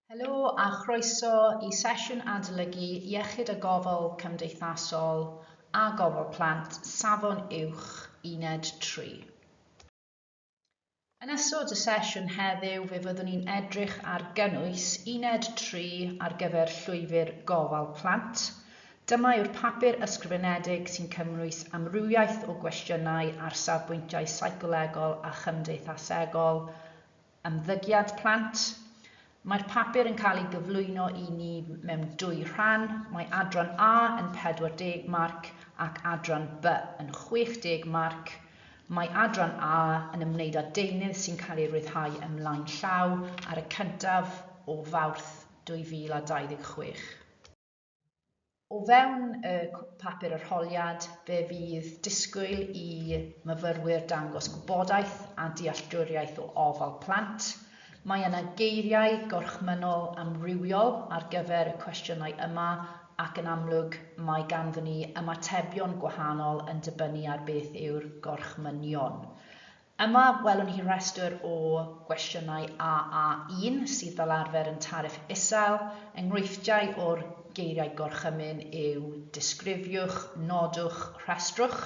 Helo a chroeso i sesiwn adolygu Iechyd a Gofal Cymdeithasol a Gofal Plant Safon Uwch Uned 3. Yn ystod y sesiwn heddiw fe fyddwn ni'n edrych ar gynnwys Uned 3 ar gyfer llwybr gofal plant. Dyma yw'r papur ysgrifenedig sy'n cynnwys amrywiaeth o gwestiynau ar safbwyntiau seicolegol a chymdeithasegol Ymddygiad plant. Mae'r papur yn cael ei gyflwyno i ni mewn dwy rhan. Mae adran A yn 40 marc ac adran B yn 60 marc. Mae adran A yn ymwneud â deunydd sy'n cael ei ryddhau ymlaen llaw ar y cyntaf o Fawrth 2026. O fewn y papur arholiad, fe fydd disgwyl i myfyrwyr dangos gwybodaeth a dealltwriaeth o ofal plant. Mae yna geiriau gorchmynnol amrywiol ar gyfer y cwestiynau yma ac yn amlwg mae ganddon ni ymatebion gwahanol yn dibynnu ar beth yw'r gorchmynion. Yma, welwn ni rhestr o gwestiynau AA1 sydd fel arfer yn tariff isel. Enghreifftiau o'r geiriau gorchymyn yw disgrifiwch, nodwch, rhestrwch.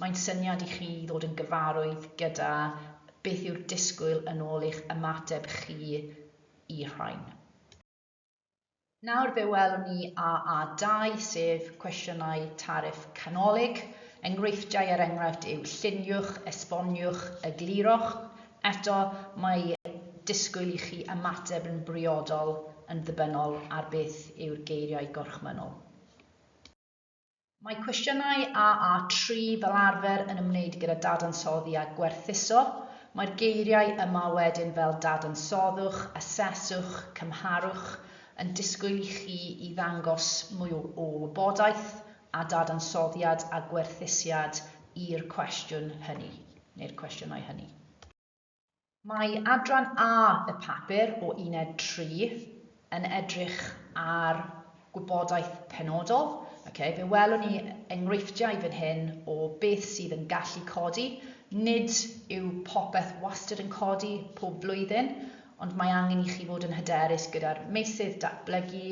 Mae'n syniad i chi ddod yn gyfarwydd gyda beth yw'r disgwyl yn ôl eich ymateb chi i rhain. Nawr fe welwn ni AA2, sef cwestiynau tariff canolig. Enghreifftiau er enghraifft yw lluniwch, esboniwch, eglurwch. Eto, mae disgwyl i chi ymateb yn briodol yn ddibynnol ar beth yw'r geiriau gorchmynnol. Mae cwestiynau AA3 fel arfer yn ymwneud gyda dadansoddi a gwerthuso. Mae'r geiriau yma wedyn fel dadansoddwch, aseswch, cymharwch yn disgwyl i chi i ddangos mwy o o wybodaeth a dadansoddiad a gwerthusiad i'r cwestiwn hynny, neu'r cwestiynau hynny. Mae adran A y papur o Uned 3 yn edrych ar gwybodaeth penodol. Okay, fe welwn ni enghreifftiau fan hyn o beth sydd yn gallu codi. Nid yw popeth wastad yn codi pob flwyddyn, ond mae angen i chi fod yn hyderus gyda'r meysydd datblygu,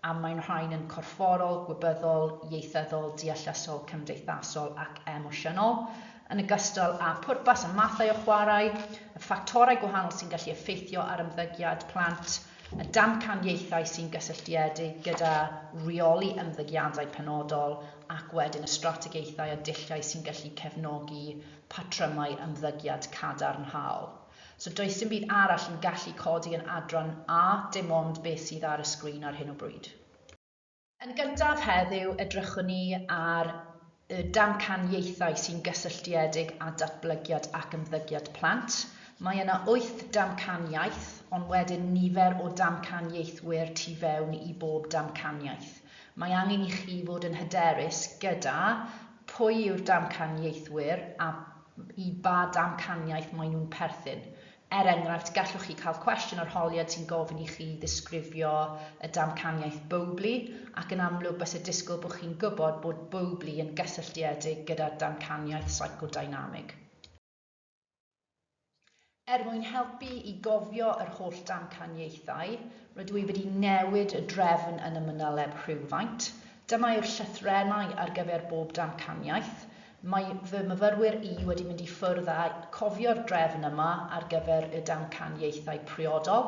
a mae'n rhain yn corfforol, gwybyddol, ieithyddol, deallusol, cymdeithasol ac emosiynol, yn ogystal â phwrpas a mathau o chwarae, y ffactorau gwahanol sy'n gallu effeithio ar ymddygiad plant, y damcaniaethau sy'n gysylltiedig gyda rheoli ymddygiadau penodol ac wedyn y strategaethau a dulliau sy'n gallu cefnogi patrymau ymddygiad cadarnhaol. So does dim byd arall yn gallu codi yn adran A, dim ond beth sydd ar y sgrin ar hyn o bryd. Yn gyntaf heddiw, edrychwn ni ar y damcaniaethau sy'n gysylltiedig â datblygiad ac ymddygiad plant. Mae yna wyth damcaniaeth, ond wedyn nifer o damcaniaethwyr tu fewn i bob damcaniaeth. Mae angen i chi fod yn hyderus gyda pwy yw'r damcaniaethwyr a i ba damcaniaeth maen nhw'n perthyn. Er enghraifft, gallwch chi cael cwestiwn arholiad sy'n gofyn i chi ddisgrifio y damcaniaeth Bowlby, ac yn amlwg byse disgwyl bod chi'n gwybod bod Bowlby yn gysylltiedig gyda'r damcaniaeth seicodynamig. Er mwyn helpu i gofio yr holl damcaniaethau, rydw i wedi newid y drefn yn y manyleb rhywfaint. Dyma yw'r llythrennau ar gyfer bob damcaniaeth. Mae fy myfyrwyr i wedi mynd i ffwrdd â cofio'r drefn yma ar gyfer y damcaniaethau priodol,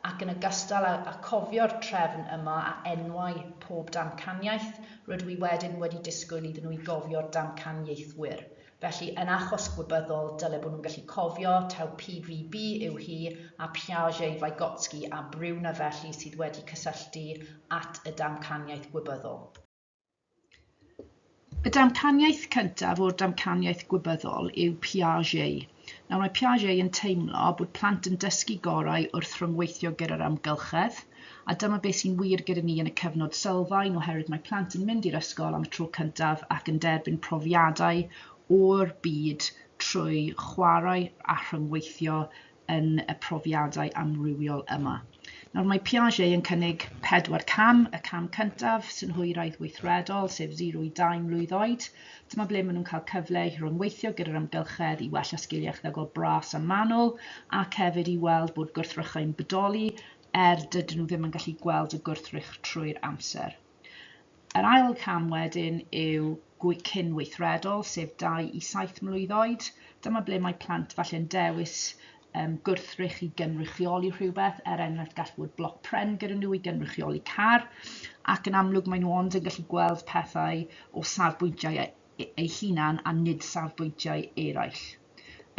ac yn ogystal â â cofio'r trefn yma a enwau pob damcaniaeth, rydw i wedyn wedi disgwyl iddyn nhw i gofio'r damcaniaethwyr. Felly, yn achos gwybyddol, dyle bod nhw'n gallu cofio taw PVB yw hi, a Piaget, Vygotsky a Bruner felly sydd wedi cysylltu at y damcaniaeth gwybyddol. Y damcaniaeth cyntaf o'r damcaniaeth gwybyddol yw Piaget. Nawr mae Piaget yn teimlo bod plant yn dysgu gorau wrth rhyngweithio gyda'r amgylchedd, a dyma beth sy'n wir gyda ni yn y cyfnod sylfaen oherwydd mae plant yn mynd i'r ysgol am y tro cyntaf ac yn derbyn profiadau o'r byd trwy chwarae a rhyngweithio yn y profiadau amrywiol yma. Nawr mae Piaget yn cynnig pedwar cam. Y cam cyntaf, synhwyraidd weithredol, sef 0 i 2 mlwydd oed. Dyma ble maen nhw'n cael cyfle i rhyngweithio gyda'r amgylchedd, i wella sgiliau echddygol bras a manwl, ac hefyd i weld bod gwrthrychau'n bodoli er dydyn nhw ddim yn gallu gweld y gwrthrych trwy'r amser. Yr ail cam wedyn yw cyn weithredol, sef 2 i 7 mlwydd oed. Dyma ble mae plant falle'n dewis gwrthrych i gynrychioli rhywbeth, er enghraifft gall fod bloc pren gyda nhw i gynrychioli car, ac yn amlwg maen nhw ond yn gallu gweld pethau o safbwyntiau eu hunan a nid safbwyntiau eraill.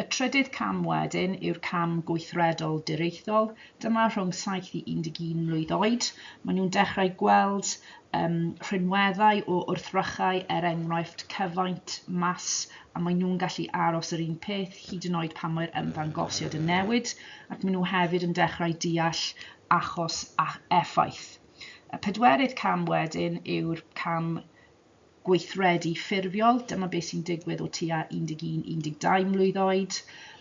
Y trydydd cam wedyn yw'r cam gweithredol diriaethol. Dyma rhwng 7 i 11 mlwydd oed. Maen nhw'n dechrau gweld rhinweddau o wrthrychau, er enghraifft cyfaint, mas, a maen nhw'n gallu aros yr un peth hyd yn oed pan mae'r ymddangosiad yn newid, ac maen nhw hefyd yn dechrau deall achos a effaith. Y pedwerydd cam wedyn yw'r cam gweithredu ffurfiol. Dyma beth sy'n digwydd o tua 11, 12 mlwydd oed.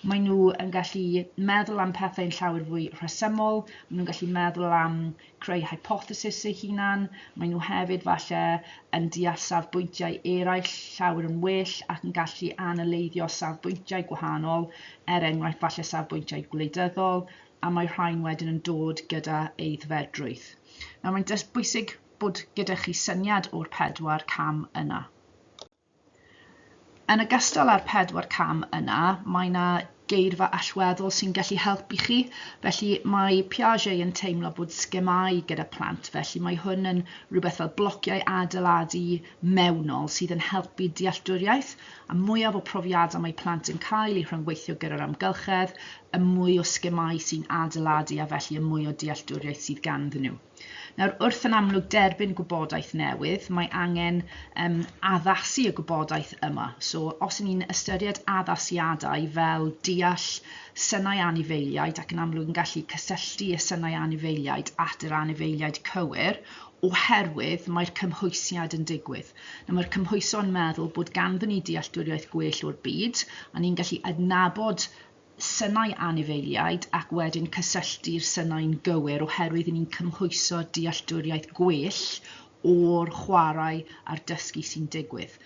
Maen nhw yn gallu meddwl am pethau'n llawer fwy rhesymol, maen nhw'n gallu meddwl am creu hypothesis eu hunan, maen nhw hefyd falle yn deall safbwyntiau eraill llawer yn well ac yn gallu analeiddio safbwyntiau gwahanol, er enghraifft falle safbwyntiau gwleidyddol, a mae rhain wedyn yn dod gyda aeddfedrwydd. Nawr mae'n bwysig bod gyda chi syniad o'r pedwar cam yna. Yn ogystal â'r pedwar cam yna, mae yna geirfa allweddol sy'n gallu helpu chi. Felly mae Piaget yn teimlo bod sgemâu gyda plant, felly mae hwn yn rhywbeth fel blociau adeiladu mewnol sydd yn helpu dealltwriaeth, a mwyaf o profiadau mae plant yn cael eu rhyngweithio gyda'r amgylchedd, y mwy o sgemâu sy'n adeiladu a felly y mwy o dealltwriaeth sydd ganddyn nhw. Nawr, wrth yn amlwg derbyn gwybodaeth newydd, mae angen addasu y gwybodaeth yma. So, os y'n ni'n ystyried addasiadau fel deall synau anifeiliaid ac yn amlwg yn gallu cysylltu y synau anifeiliaid at yr anifeiliaid cywir, oherwydd mae'r cymhwysiad yn digwydd. Nawr, mae'r cymhwyso'n meddwl bod ganddon ni dealltwriaeth gwell o'r byd, a ni'n gallu adnabod synau anifeiliaid ac wedyn cysylltu'r synau'n gywir oherwydd i ni'n cymhwyso dealltwriaeth gwell o'r chwarae a'r dysgu sy'n digwydd.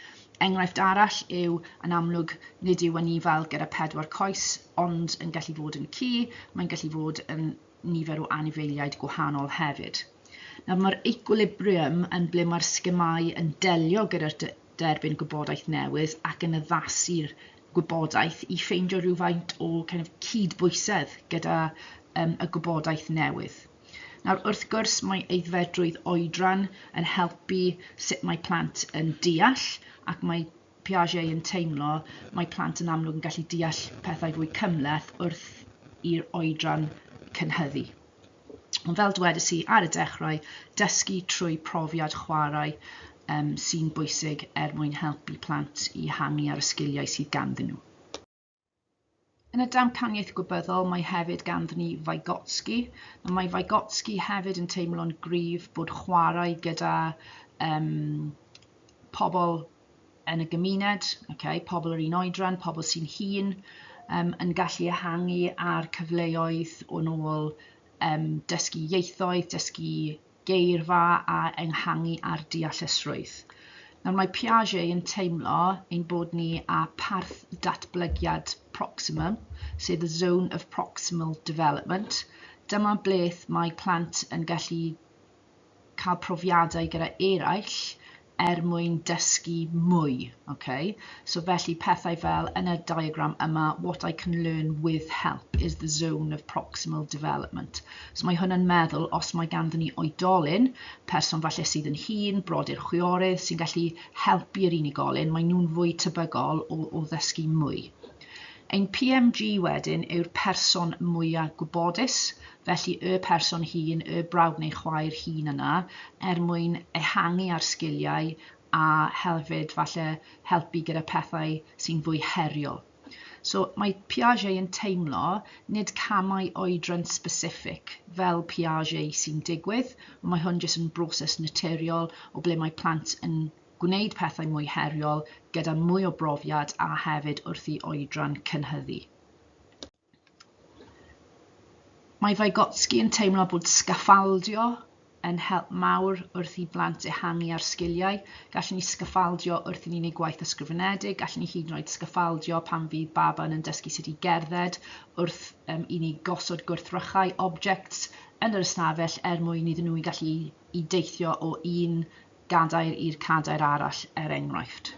Enghraifft arall yw, yn amlwg, nid yw anifail gyda pedwar coes ond yn gallu fod yn ci, mae'n gallu fod yn nifer o anifeiliaid gwahanol hefyd. Nawr mae'r equilibrium yn ble mae'r sgemâu yn delio gyda'r derbyn gwybodaeth newydd ac yn addasu'r gwybodaeth i ffeindio rhywfaint o kind of cydbwysedd gyda y gwybodaeth newydd. Nawr, wrth gwrs, mae aeddfedrwydd oedran yn helpu sut mae plant yn deall, ac mae Piaget yn teimlo mae plant yn amlwg yn gallu deall pethau fwy cymhleth wrth i'r oedran cynhyddu. Ond fel dwedais i ar y dechrau, dysgu trwy profiad chwarae sy'n bwysig er mwyn helpu plant i ehangu ar y sgiliau sydd ganddyn nhw. Yn y damcaniaeth gwybyddol, mae hefyd ganddyn ni Vygotsky. Nawr, mae Vygotsky hefyd yn teimlo'n gryf bod chwarae gyda pobl yn y gymuned, okay, pobl yr un oedran, pobl sy'n hŷn, yn gallu ehangu ar cyfleoedd o'n ôl dysgu ieithoedd, dysgu geirfa a ehangu ar deallusrwydd. Nawr mae Piaget yn teimlo ein bod ni â parth datblygiad proximal, sef the zone of proximal development. Dyma ble mae plant yn gallu cael profiadau gyda eraill er mwyn dysgu mwy. Okay? So felly pethau fel yn y diagram yma, what I can learn with help is the zone of proximal development. So mae hwn yn meddwl os mae ganddyn ni oedolyn, person falle sydd yn hŷn, brodyr, chwiorydd, sy'n gallu helpu'r unigolyn, mae nhw'n fwy tebygol o ddysgu mwy. Ein PMG wedyn yw'r person mwyaf gwybodus, felly y person hŷn, y brawd neu chwaer hŷn yna, er mwyn ehangu ar sgiliau a hefyd falle helpu gyda pethau sy'n fwy heriol. So mae Piaget yn teimlo nid camau oedran specific fel Piaget sy'n digwydd, mae hwn jyst yn broses naturiol o ble mae plant yn gwneud pethau mwy heriol gyda mwy o brofiad a hefyd wrth i oedran cynhyddu. Mae Vygotsky yn teimlo bod sgaffaldio yn help mawr wrth i blant ehangu ar sgiliau. Gallwn ni sgaffaldio wrth i ni wneud gwaith ysgrifenedig, gallwn ni hyd yn oed sgaffaldio pan fydd baban yn dysgu sut i gerdded wrth i ni gosod gwrthrychau, objects, yn yr ystafell er mwyn iddyn nhw i gallu i deithio o un gadair i'r cadair arall er enghraifft.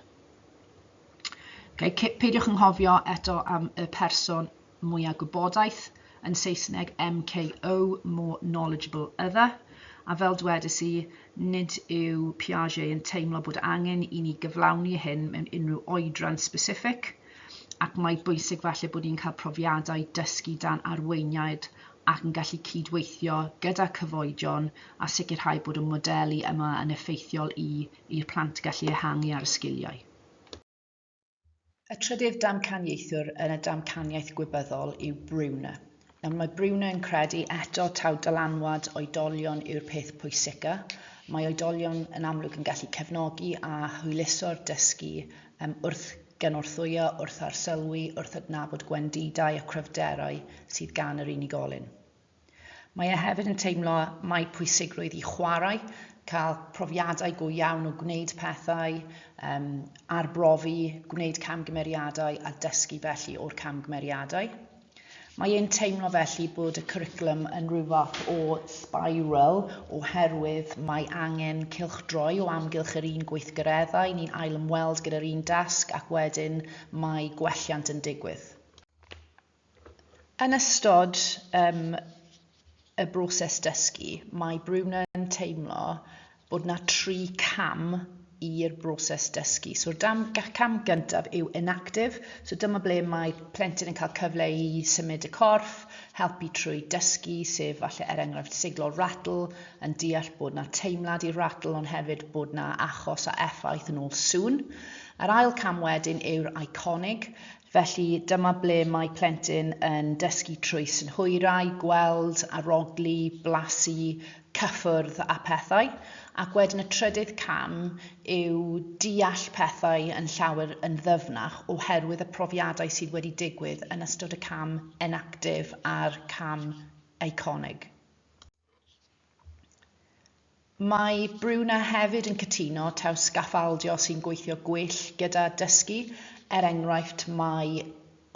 Okay, peidiwch anghofio eto am y person mwyaf gwybodaeth, yn Saesneg MKO, More Knowledgeable Other, a fel dwedais i, nid yw Piaget yn teimlo bod angen i ni gyflawni hyn mewn unrhyw oedran specific, ac mae bwysig falle bod ni'n cael profiadau dysgu dan arweiniad ac yn gallu cydweithio gyda cyfoedion a sicrhau bod y modelu yma yn effeithiol i i'r plant gallu ehangu ar y sgiliau. Y trydydd damcaniaethwr yn y damcaniaeth gwybyddol yw Bruner. Nawr mae Bruner yn credu eto taw dylanwad oedolion yw'r peth pwysica. Mae oedolion yn amlwg yn gallu cefnogi a hwyluso'r dysgu um, wrth gynorthwyo, wrth arsylwi, wrth adnabod gwendidau a cryfderau sydd gan yr unigolyn. Mae e hefyd yn teimlo mai pwysigrwydd i chwarae, cael profiadau go iawn o gwneud pethau, um, arbrofi, gwneud camgymeriadau a dysgu felly o'r camgymeriadau. Mae e'n teimlo felly bod y cwricwlwm yn rhyw fath o spiral oherwydd mae angen cylchdroi o amgylch yr un gweithgareddau, ni'n ail-ymweld gyda'r un dasg ac wedyn mae gwelliant yn digwydd. Yn ystod um, y broses dysgu, mae Bruner yn teimlo bod na tri cam i'r broses dysgu. So'r dam, cam gyntaf yw inactive. So dyma ble mae plentyn yn cael cyfle i symud y corff, helpu trwy dysgu, sef falle er enghraifft siglo ratl, yn deall bod na teimlad i'r ratl, ond hefyd bod na achos a effaith yn ôl sŵn. Yr ail cam wedyn yw'r iconig. Felly, dyma ble mae plentyn yn dysgu trwy synhwyrau, gweld, arogli, blasu, cyffwrdd a pethau. Ac wedyn y trydydd cam yw deall pethau yn llawer yn ddyfnach oherwydd y profiadau sydd wedi digwydd yn ystod y cam enactif a'r cam eiconig. Mae Bruner hefyd yn cytuno taw sgaffaldio sy'n gweithio gwell gyda dysgu, er enghraifft mae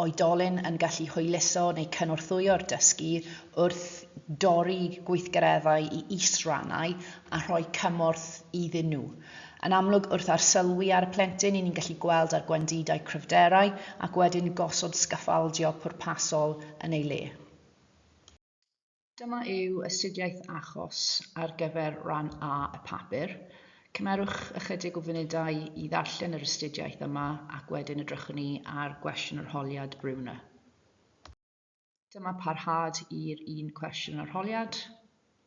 oedolyn yn gallu hwyluso neu cynorthwyo'r dysgu wrth dorri gweithgareddau i is-rannau a rhoi cymorth iddyn nhw. Yn amlwg wrth arsylwi ar y plentyn, 'y ni'n gallu gweld ar gwendidau cryfderau ac wedyn gosod sgaffaldio pwrpasol yn ei le. Dyma yw astudiaeth achos ar gyfer Rhan A y papur. Cymerwch ychydig o funudau i ddarllen yr astudiaeth yma ac wedyn edrychwn ni ar gwestiwn arholiad Bruner. Dyma parhad i'r un cwestiwn arholiad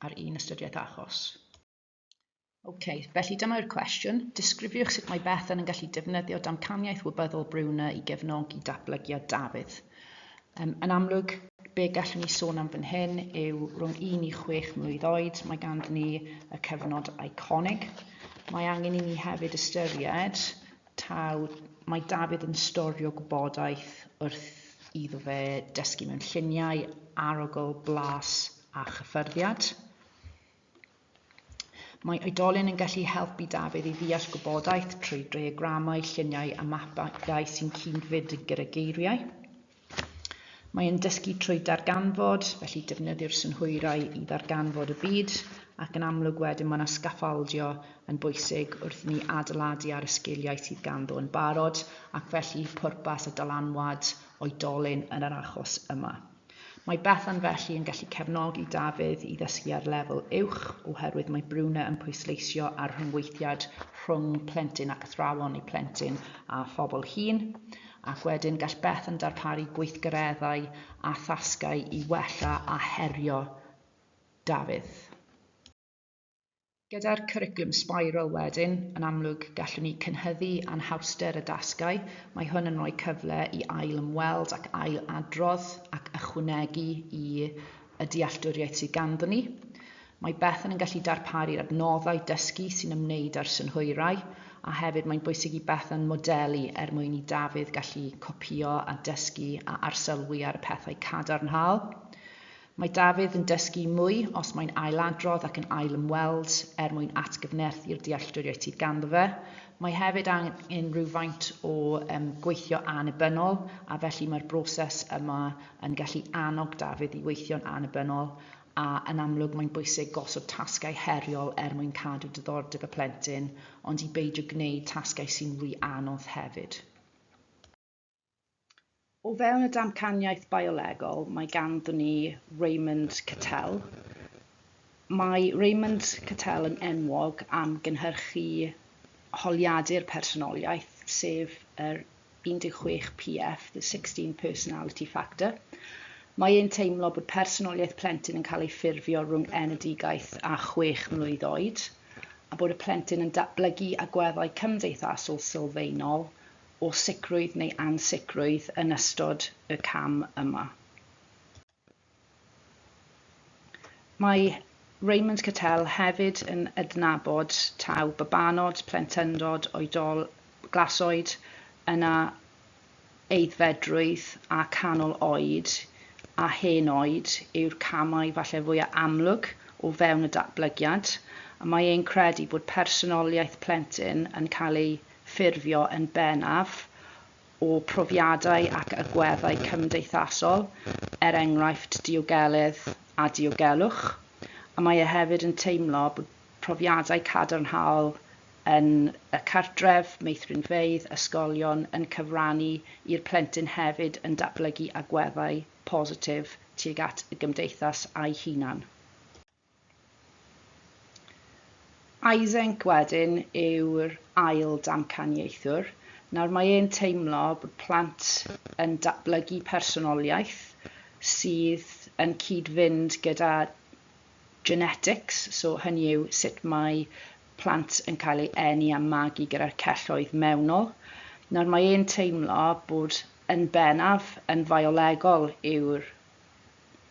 a'r un astudiaeth achos. Ok, felly dyma yw'r cwestiwn. Disgrifiwch sut mae Bethan yn gallu defnyddio damcaniaeth wybyddol Bruner i gefnogi datblygiad Dafydd. Um, yn amlwg, be gallwn ni sôn am fan hyn yw rhwng 1 i 6 mlwydd oed, mae ganddyn ni y cyfnod eiconig. Mae angen i ni hefyd ystyried taw mae Dafydd yn storio gwybodaeth wrth iddo fe dysgu mewn lluniau, arogl, blas a chyffyrddiad. Mae oedolyn yn gallu helpu Dafydd i ddeall gwybodaeth trwy dreiagramau, lluniau a mapiau sy'n cyd-fynd gyda geiriau. Mae e'n dysgu trwy darganfod, felly defnyddio'r synhwyrau i ddarganfod y byd, ac yn amlwg wedyn mae yna sgaffaldio yn bwysig wrth i ni adeiladu ar y sgiliau sydd ganddo yn barod, ac felly pwrpas y dylanwad oedolyn yn yr achos yma. Mae Bethan felly yn gallu cefnogi Dafydd i ddysgu ar lefel uwch oherwydd mae Bruner yn pwysleisio ar rhyngweithiad rhwng plentyn ac athrawon neu plentyn a phobl hŷn, ac wedyn gall Bethan darparu gweithgareddau a thasgau i wella a herio Dafydd. Gyda'r cwricwlwm Spiral wedyn, yn amlwg gallwn ni cynhyddu anhawster y dasgau. Mae hwn yn rhoi cyfle i ail-ymweld ac ail-adrodd ac ychwanegu i y dealltwriaeth sydd ganddon ni. Mae Bethan yn gallu darparu'r adnoddau dysgu sy'n ymwneud â'r synhwyrau, a hefyd mae'n bwysig i Bethan modelu er mwyn i Dafydd gallu copïo a dysgu a arsylwi ar y pethau cadarnhaol. Mae Dafydd yn dysgu mwy os mae'n ailadrodd ac yn ail-ymweld er mwyn atgyfnerthu'r dealltwriaeth sydd ganddo fe. Mae hefyd angen rhywfaint o um, gweithio annibynnol a felly mae'r broses yma yn gallu annog Dafydd i weithio'n annibynnol A yn amlwg mae'n bwysig gosod tasgau heriol er mwyn cadw diddordeb y plentyn, ond i beidio gwneud tasgau sy'n rhy anodd hefyd. O fewn y damcaniaeth biolegol, mae ganddon ni Raymond Cattell. Mae Raymond Cattell yn enwog am gynhyrchu holiadur personoliaeth, sef yr 16 PF, the 16 Personality Factor. Mae e'n teimlo bod personoliaeth plentyn yn cael ei ffurfio rhwng enedigaeth a 6 mlwydd oed, a bod y plentyn yn datblygu agweddau cymdeithasol sylfaenol o sicrwydd neu ansicrwydd yn ystod y cam yma. Mae Raymond Cattell hefyd yn adnabod taw babanod, plentyndod, oedol, glasoed, yna aeddfedrwydd a canol oed a hen oed yw'r camau falle fwyaf amlwg o fewn y datblygiad, a mae e'n credu bod personoliaeth plentyn yn cael ei ffurfio yn bennaf o profiadau ac agweddau cymdeithasol, er enghraifft diogeledd a diogelwch, a mae e hefyd yn teimlo bod profiadau cadarnhaol yn y cartref, meithrinfeydd, ysgolion yn cyfrannu i'r plentyn hefyd yn datblygu agweddau positif tuag at y gymdeithas a'i hunan. Eysenck wedyn yw'r ail damcaniaethwr. Nawr mae e'n teimlo bod plant yn datblygu personoliaeth sydd yn cyd-fynd gyda genetics, so hynny yw sut mae plant yn cael ei eni a magu gyda'r celloedd mewnol. Nawr mae e'n teimlo bod yn bennaf yn fiolegol yw'r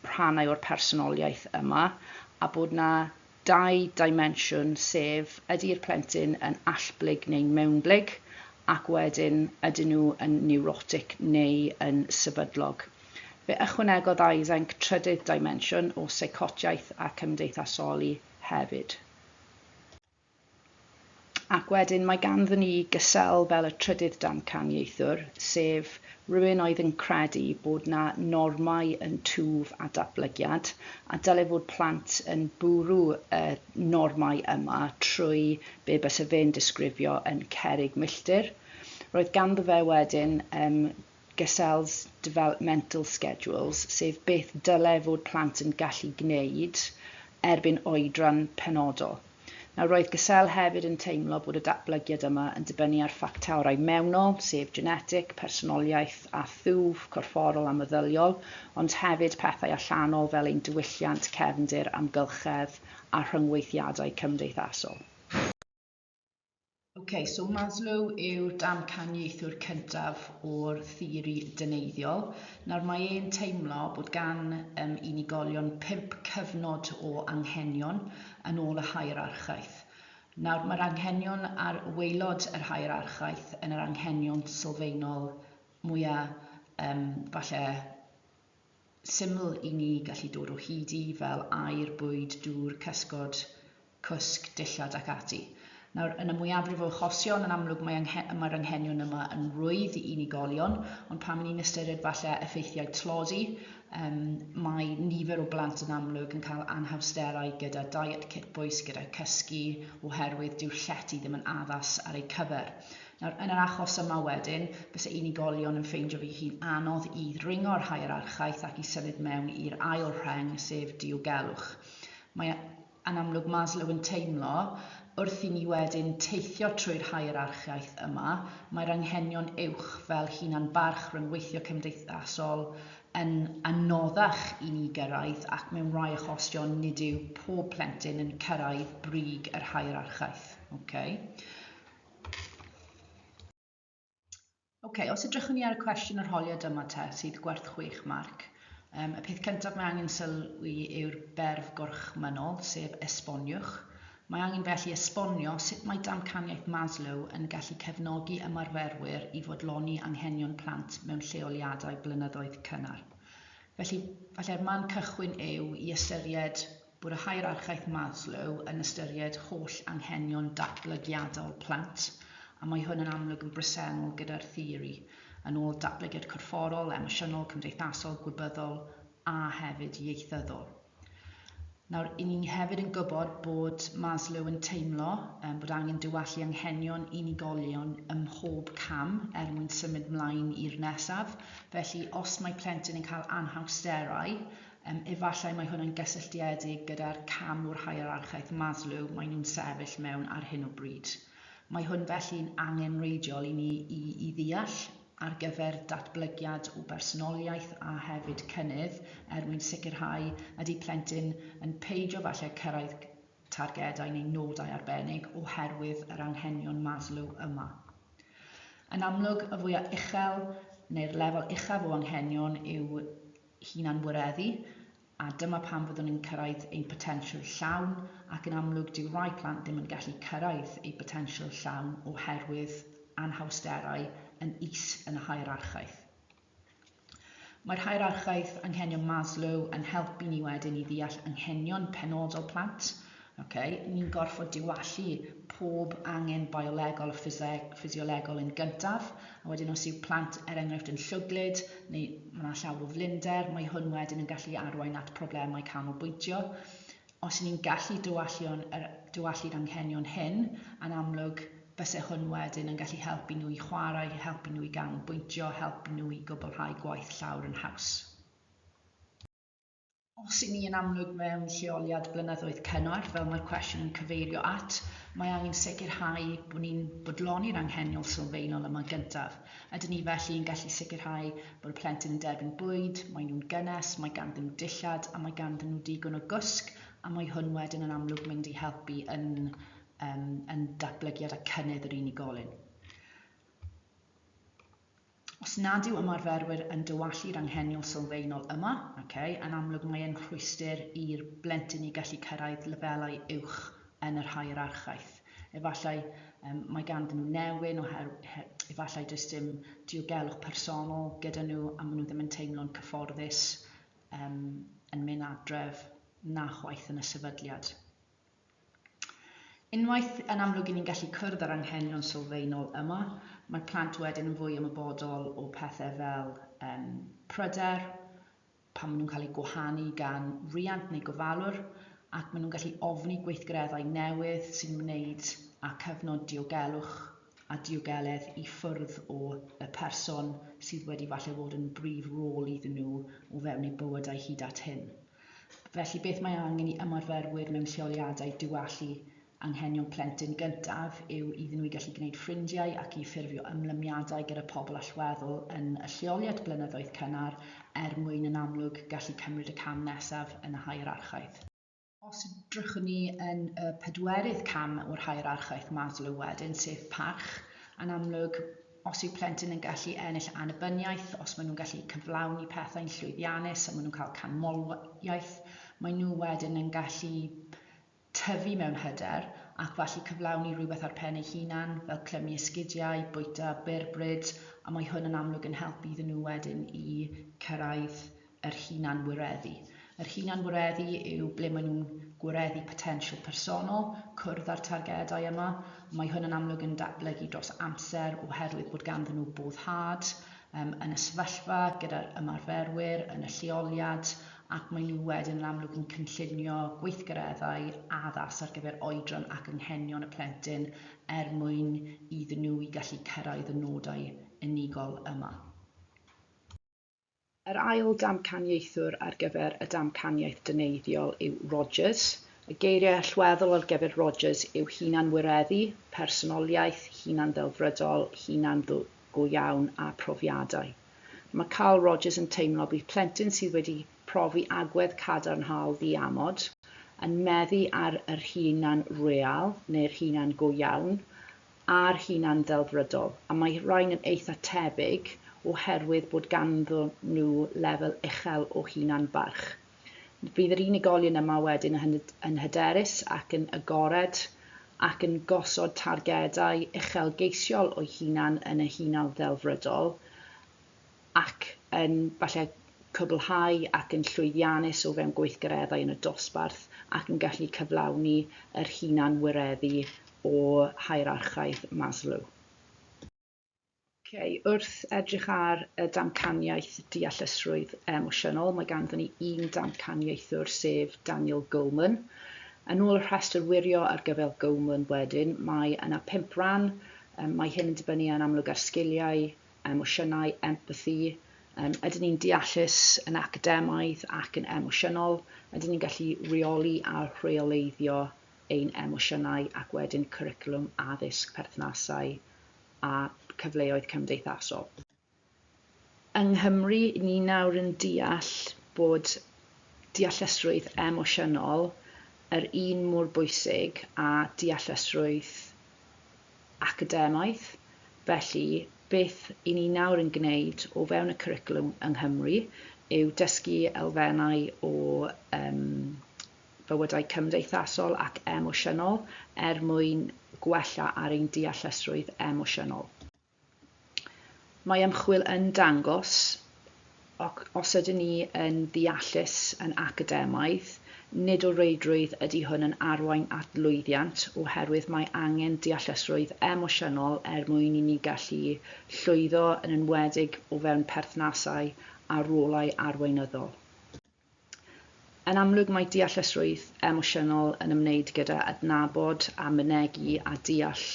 rhannau o'r personoliaeth yma a bod 'na dau dimensiwn, sef ydy'r plentyn yn allblyg neu'n mewnblyg ac wedyn ydyn nhw yn neurotic neu yn sefydlog. Fe ychwanegodd Eysenck trydydd dimensiwn o seicotiaeth a cymdeithasoli hefyd. Ac wedyn mae ganddon ni Gesell fel y trydydd damcaniaethwr, sef rhywun oedd yn credu bod 'na normau yn twf a datblygiad, a dyle fod plant yn bwrw y normau yma trwy be byse fe'n disgrifio yn cerrig milltir. Roedd ganddo fe wedyn Gesell's Developmental Schedules, sef beth dyle fod plant yn gallu gwneud erbyn oedran penodol. Nawr roedd Gesell hefyd yn teimlo bod y datblygiad yma yn dibynnu ar ffactorau mewnol, sef genetic, personoliaeth a thwf corfforol a meddyliol, ond hefyd pethau allanol fel ein diwylliant, cefndir, amgylchedd a rhyngweithiadau cymdeithasol. OK, so Maslow yw'r damcaniaethwr cyntaf o'r theori dyneiddiol. Nawr mae e'n teimlo bod gan unigolion pump cyfnod o anghenion yn ôl y hierarchaeth. Nawr mae'r anghenion ar waelod yr hierarchaeth yn yr anghenion sylfaenol mwyaf falle syml i ni gallu dod o hyd i, fel aer, bwyd, dŵr, cysgod, cwsg, dillad ac ati. Nawr, yn y mwyafrif o achosion, yn amlwg mae'r anghenion yma yn rwydd i unigolion, ond pan ni'n ystyried falle effeithiau tlodi, mae nifer o blant yn amlwg yn cael anhawsterau gyda diet cytbwys, gyda cysgu, oherwydd dyw'r llety ddim yn addas ar eu cyfer. Nawr, yn yr achos yma wedyn, byse unigolion yn ffeindio fe hi'n anodd i ddringo'r hierarchaeth ac i symud mewn i'r ail rheng, sef diogelwch. Mae yn amlwg Maslow yn teimlo wrth i ni wedyn teithio trwy'r hierarchaeth yma, mae'r anghenion uwch fel hunan barch, rhyngweithio cymdeithasol yn anoddach i ni gyrraedd, ac mewn rhai achosion nid yw pob plentyn yn cyrraedd brig yr hierarchaeth. Okay. OK, os edrychwn ni ar y cwestiwn arholiad yma te, sydd gwerth 6 marc, y peth cyntaf mae angen sylwi yw'r berf gorchmynnol, sef esboniwch. Mae angen felly esbonio sut mae damcaniaeth Maslow yn gallu cefnogi ymarferwyr i fodloni anghenion plant mewn lleoliadau blynyddoedd cynnar. Felly, falle'r man cychwyn yw i ystyried bod y hierarchaeth Maslow yn ystyried holl anghenion datblygiadol plant, a mae hwn yn amlwg yn bresennol gyda'r theori, yn ôl datblygiad corfforol, emosiynol, cymdeithasol, gwybyddol a hefyd ieithyddol. Nawr, i ni hefyd yn gwybod bod Maslow yn teimlo um, bod angen diwallu anghenion unigolion ym mhob cam er mwyn symud mlaen i'r nesaf. Felly, os mae plentyn yn cael anhawsterau, um, efallai mae hwn yn gysylltiedig gyda'r cam o'r hierarchaeth Maslow maen nhw'n sefyll mewn ar hyn o bryd. Mae hwn felly'n angenrheidiol i ni i, i ddeall ar gyfer datblygiad o bersonoliaeth a hefyd cynnydd er mwyn sicrhau ydy plentyn yn peidio falle cyrraedd targedau neu nodau arbennig oherwydd yr anghenion Maslow yma. Yn amlwg, y fwyaf uchel neu'r lefel uchaf o anghenion yw hunan-wireddu, a dyma pam fyddwn ni'n cyrraedd ein potensial llawn, ac yn amlwg dyw rai plant ddim yn gallu cyrraedd eu potensial llawn oherwydd anhawsterau yn is yn y hierarchaeth. Mae'r hierarchaeth anghenion Maslow yn helpu ni wedyn i ddeall anghenion penodol plant. Okay? Ni'n gorfod diwallu pob angen biolegol a ffisiolegol yn gyntaf, a wedyn os yw plant er enghraifft yn llwglyd neu mae yna llawer o flinder, mae hwn wedyn yn gallu arwain at problemau canolbwyntio. Os y'n ni'n gallu diwallu'r anghenion hyn, yn amlwg byse hwn wedyn yn gallu helpu nhw i chwarae, helpu nhw i ganolbwyntio, helpu nhw i gwblhau gwaith llawr yn haws. Os 'y ni yn amlwg mewn lleoliad blynyddoedd cynnar, fel mae'r cwestiwn yn cyfeirio at, mae angen sicrhau bod ni'n bodloni'r anghenion sylfaenol yma gyntaf. Ydyn ni felly yn gallu sicrhau bod y plentyn yn derbyn bwyd, maen nhw'n gynnes, mae ganddyn nhw dillad a mae ganddyn nhw digon o gwsg, a mae hwn wedyn yn amlwg mynd i helpu yn, um, yn datblygiad a cynnydd yr unigolyn. Os nad yw ymarferwyr yn dywallu'r anghenion sylfaenol yma, okay, yn amlwg mae e'n rhwystr i'r blentyn i gallu cyrraedd lefelau uwch yn yr hierarchaeth. Efallai um, mae ganddyn nhw newyn, efallai does dim diogelwch personol gyda nhw a maen nhw ddim yn teimlo'n cyfforddus um, yn mynd adref na chwaith yn y sefydliad. Unwaith yn amlwg i ni'n gallu cwrdd â'r anghenion sylfaenol yma, mae plant wedyn yn fwy ymwybodol o pethau fel um, pryder, pan maen nhw'n cael eu gwahanu gan riant neu gofalwr, ac maen nhw'n gallu ofni gweithgareddau newydd sy'n wneud â cyfnod diogelwch a diogeledd i ffwrdd o y person sydd wedi falle fod yn brif rôl iddyn nhw o fewn eu bywydau hyd at hyn. Felly beth mae angen i ymarferwyr mewn lleoliadau diwallu anghenion plentyn gyntaf yw iddyn nhw i gallu gwneud ffrindiau ac i ffurfio ymlymiadau gyda pobl allweddol yn y lleoliad blynyddoedd cynnar er mwyn yn amlwg gallu cymryd y cam nesaf yn y hierarchaeth. Os edrychwn ni yn y pedwerydd cam o'r hierarchaeth Maslow wedyn, sef parch, yn amlwg os yw plentyn yn gallu ennill annibyniaeth, os maen nhw'n gallu cyflawni pethau'n llwyddiannus a maen nhw'n cael canmoliaeth, maen nhw wedyn yn gallu tyfu mewn hyder ac felly cyflawni rhywbeth ar pen eu hunan, fel clymu esgidiau, bwyta byrbryd, a mae hwn yn amlwg yn helpu iddyn nhw wedyn i cyrraedd yr hunan-wireddu. Yr hunan-wireddu yw ble maen nhw'n gwireddu potensial personol, cwrdd â'r targedau yma. Mae hwn yn amlwg yn datblygu dros amser oherwydd bod ganddyn nhw boddhad um, yn y sefyllfa gyda'r ymarferwyr, yn y lleoliad, ac maen nhw wedyn yn amlwg yn cynllunio gweithgareddau addas ar gyfer oedran ac anghenion y plentyn er mwyn iddyn nhw i gallu cyrraedd y nodau unigol yma. Yr ail damcaniaethwr ar gyfer y damcaniaeth dyneiddiol yw Rogers. Y geiriau allweddol ar gyfer Rogers yw hunan-wireddu, personoliaeth, hunan-ddelfrydol, hunan go iawn a profiadau. Mae Carl Rogers yn teimlo bydd plentyn sydd wedi profi agwedd cadarnhaol ddiamod yn meddu ar yr hunan real neu'r hunan go iawn a'r hunan ddelfrydol, a mae rhain yn eitha tebyg oherwydd bod ganddo nhw lefel uchel o hunan barch. Bydd yr unigolion yma wedyn yn hyderus ac yn agored ac yn gosod targedau uchelgeisiol o'u hunan yn y hunan ddelfrydol ac yn falle cwblhau ac yn llwyddiannus o fewn gweithgareddau yn y dosbarth ac yn gallu cyflawni yr hunan-wireddu o hierarchaeth Maslow. Okay, wrth edrych ar y damcaniaeth deallusrwydd emosiynol, mae ganddon ni un damcaniaethwr, sef Daniel Goleman. Yn ôl y rhestr wirio ar gyfer Goleman wedyn, mae yna 5 ran. Mae hyn yn dibynnu yn amlwg ar sgiliau, emosiynau, empathi. Ydyn ni'n deallus yn academaidd ac yn emosiynol? Ydyn ni'n gallu rheoli a rheoleiddio ein emosiynau ac wedyn cwricwlwm, addysg, perthnasau a cyfleoedd cymdeithasol? Yng Nghymru, ni nawr yn deall bod deallusrwydd emosiynol yr un mor bwysig â deallusrwydd academaidd. Felly, beth i ni nawr yn gwneud o fewn y cwricwlwm yng Nghymru yw dysgu elfennau o bywydau cymdeithasol ac emosiynol er mwyn gwella ar ein deallusrwydd emosiynol. Mae ymchwil yn dangos os ydyn ni yn ddeallus yn academaidd, nid o reidrwydd ydy hwn yn arwain at lwyddiant, oherwydd mae angen deallusrwydd emosiynol er mwyn i ni gallu llwyddo, yn enwedig o fewn perthnasau a rolau arweinyddol. Yn amlwg mae deallusrwydd emosiynol yn ymwneud gyda adnabod a mynegi a deall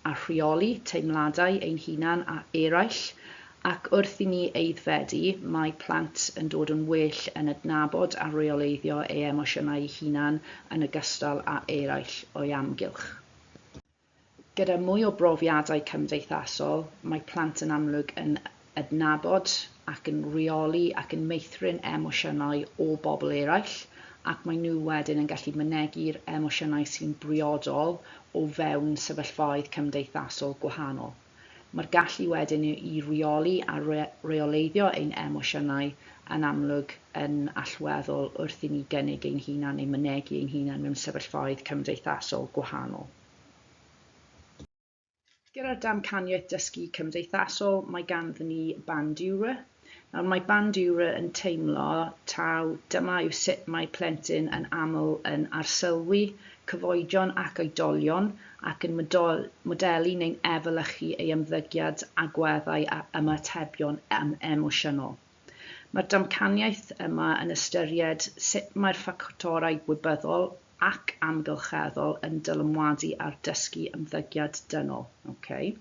a rheoli teimladau ein hunan a eraill, ac wrth i ni aeddfedu, mae plant yn dod yn well yn adnabod a rheoleiddio eu emosiynau eu hunan yn ogystal â eraill o'i amgylch. Gyda mwy o brofiadau cymdeithasol, mae plant yn amlwg yn adnabod ac yn rheoli ac yn meithrin emosiynau o bobl eraill, ac maen nhw wedyn yn gallu mynegi'r emosiynau sy'n briodol o fewn sefyllfaoedd cymdeithasol gwahanol. Mae'r gallu wedyn i reoli a rheoleiddio ein emosiynau yn amlwg yn allweddol wrth i ni gynnig ein hunan neu mynegi ein hunan mewn sefyllfaoedd cymdeithasol gwahanol. Gyda'r damcaniaeth dysgu cymdeithasol, mae ganddyn ni Bandura. Nawr, mae Bandura yn teimlo taw dyma yw sut mae plentyn yn aml yn arsylwi cyfoedion ac oedolion ac yn modelu neu'n efelychu ei ymddygiad, agweddau a ymatebion emosiynol. Mae'r damcaniaeth yma yn ystyried sut mae'r ffactorau gwybyddol ac amgylcheddol yn dylanwadu ar dysgu ymddygiad dynol. Okay.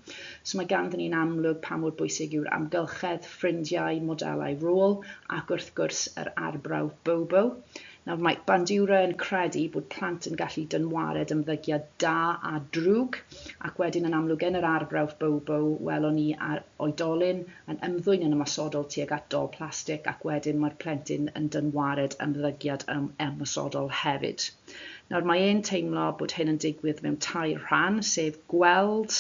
So mae ganddyn ni'n amlwg pa mor bwysig yw'r amgylchedd, ffrindiau, modelau rôl ac wrth gwrs yr arbrawf Bobo. Nawr mae Bandura yn credu bod plant yn gallu dynwared ymddygiad da a drwg, ac wedyn yn amlwg yn yr arbrawf Bobo welon ni ar oedolyn yn ymddwyn yn ymosodol tuag at dol plastig ac wedyn mae'r plentyn yn dynwared ymddygiad ymosodol hefyd. Nawr mae e'n teimlo bod hyn yn digwydd mewn tair rhan, sef gweld,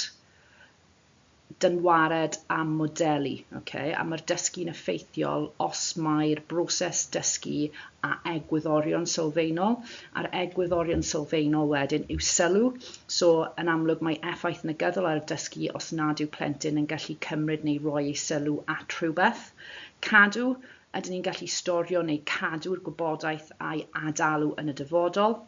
dynwared a modelu. Okay? A mae'r dysgu'n effeithiol os mae'r broses dysgu a egwyddorion sylfaenol, a'r egwyddorion sylfaenol wedyn yw sylw. So, yn amlwg mae effaith negyddol ar y dysgu os nad yw plentyn yn gallu cymryd neu roi ei sylw at rhywbeth. Cadw, ydyn ni'n gallu storio neu cadw'r gwybodaeth a'i adalw yn y dyfodol?